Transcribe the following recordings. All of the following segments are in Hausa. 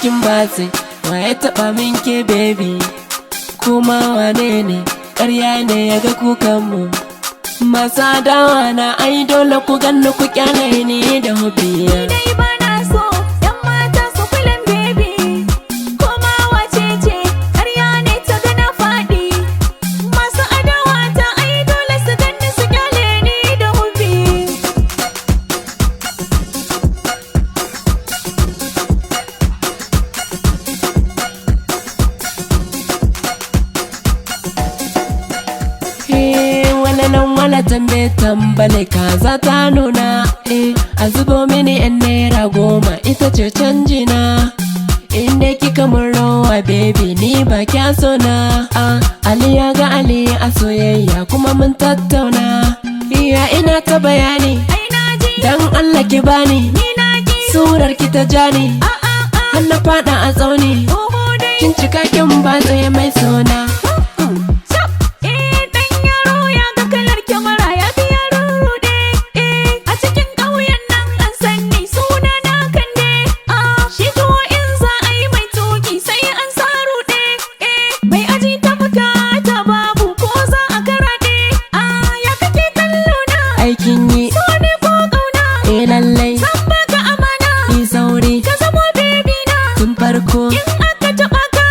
kin batse. Wa ya taɓa min ke, baby? Kuma wane ne? Ƙarya ne ya ga kukanmu. Masu adawa na, ai dole ku ganni ku kyale ni da hubbiya. Dai bana so yan mata su kulan baby. Koma wace ce, ƙarya ne ta ga na faɗi. Masu adawa ta, ai dole su ganni su kyale ni da hubbi. Wani nan wani tambe tambale, kaza ta nuna. A zubo mini yan ₦10, ita ce canji na. Inda kika mun rawa, baby, ni ba kya so na. Ah, Ali ya ga Ali a soyayya kuma mun tattauna. Iya, ina ta bayani. Ai na ji. Dan Allah ki bani. Ni na ji. Surar ki ta jani. A a a. Har na fada a tsauni. Oho dai. Kin cika kin batse, mai sona. Chap! Dan yaro ya ga kalar kyamara ya fi yaro rude. A cikin ƙauyen nan an san ni, suna na Kande. Ah, shi tuwo in za a yi mai tuki sai an sa rude. Mai aji ta bukata babu ko za a karaɗe. Ah, ya kake kallo na? Aikin yi. So ne ko ƙauna? Eh, lallai. Zan baka amana. Yi sauri. Ka zamo baby na. Tun farko. In aka taɓa ka,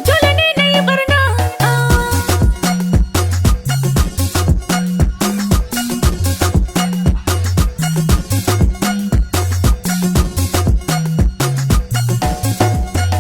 dole ne na yi barna. Ah.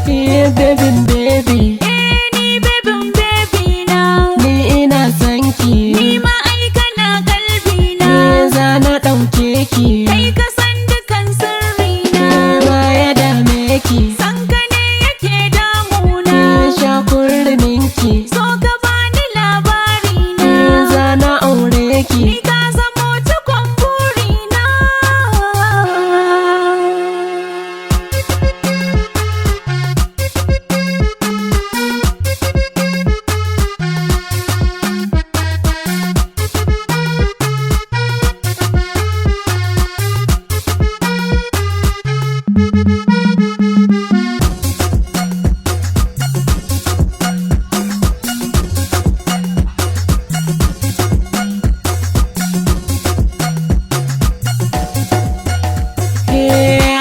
Baby, baby. Eh, ni bebin baby na. Ni ina son ki. Ni ma ai kana kalbi na. Ni za na ɗauke ki. Kai ka san dukan sirri na. Wa ya dame ki? San ka ne yake damuna. Ni sha kurmin ki. So ka bani labari na. Ni za na aure ki. Ni ka zamo cikon buri na.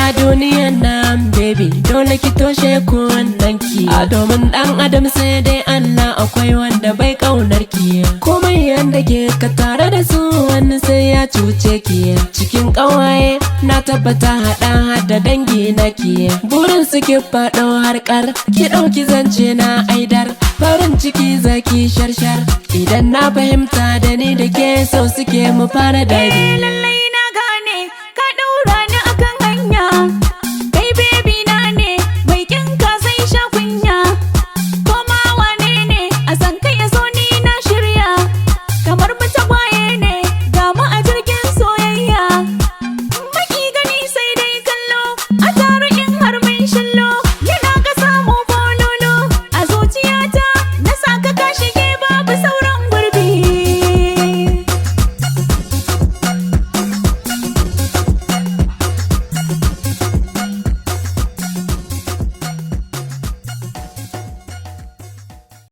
A duniyan nan, baby, dole ki toshe kunnen ki. A domin dan adam sai dai Allah, akwai wanda bai kaunar ki. Komai yanda ke ka tare da su, wani sai ya cuce ki. Cikin kawaye na tabbata hada hada dangi na ki. Burin su ki faɗo harkar ki, ɗauki zance na aidar. Farin ciki zaki sharshar. Idan na fahimta da ni da ke, so suke mu fara Eh, dariya. lallai na gane ka ɗaura ni akan hanya.